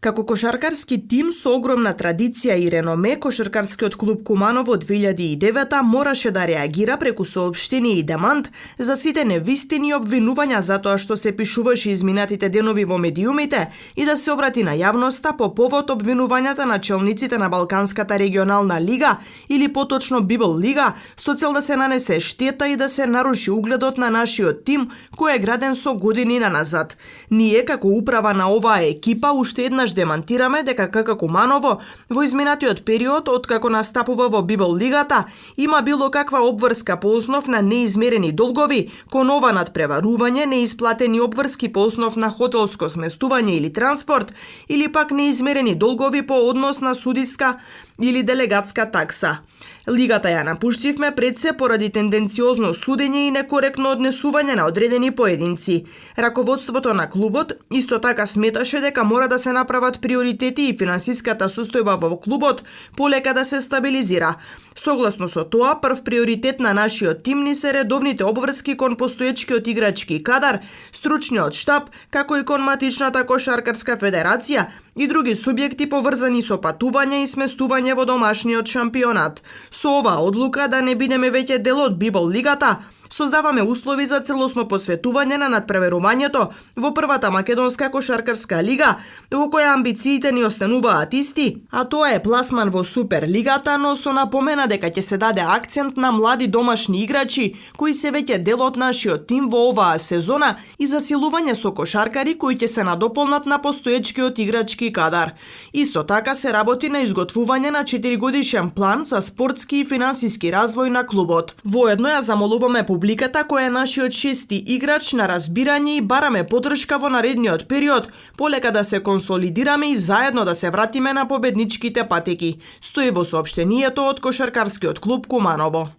Како кошаркарски тим со огромна традиција и реноме, кошаркарскиот клуб Куманово 2009 мораше да реагира преку соопштение и демант за сите невистини и обвинувања за тоа што се пишуваше изминатите денови во медиумите и да се обрати на јавноста по повод обвинувањата на челниците на Балканската регионална лига или поточно Библ лига со цел да се нанесе штета и да се наруши угледот на нашиот тим кој е граден со години наназад. Ние како управа на оваа екипа уште еднаш демантираме дека КК Куманово во изминатиот период откако настапува во Библ лигата има било каква обврска по основ на неизмерени долгови кон ова надпреварување, неисплатени обврски по основ на хотелско сместување или транспорт или пак неизмерени долгови по однос на судиска или делегатска такса. Лигата ја напуштивме пред се поради тенденциозно судење и некоректно однесување на одредени поединци. Раководството на клубот исто така сметаше дека мора да се направат приоритети и финансиската состојба во клубот полека да се стабилизира. Согласно со тоа, прв приоритет на нашиот тим ни се редовните обврски кон постоечкиот играчки кадар, стручниот штаб, како и кон матичната кошаркарска федерација и други субјекти поврзани со патување и сместување во домашниот шампионат. Со оваа одлука да не бидеме веќе дел од Библ лигата, создаваме услови за целосно посветување на надпреверувањето во првата македонска кошаркарска лига, во која амбициите ни остануваат исти, а тоа е пласман во Супер лигата, но со напомена дека ќе се даде акцент на млади домашни играчи кои се веќе дел од нашиот тим во оваа сезона и засилување со кошаркари кои ќе се надополнат на постоечкиот играчки кадар. Исто така се работи на изготвување на 4-годишен план за спортски и финансиски развој на клубот. Воедно ја замолуваме публиката која е нашиот шести играч на разбирање и бараме поддршка во наредниот период, полека да се консолидираме и заедно да се вратиме на победничките патеки, стои во соопштението од кошаркарскиот клуб Куманово.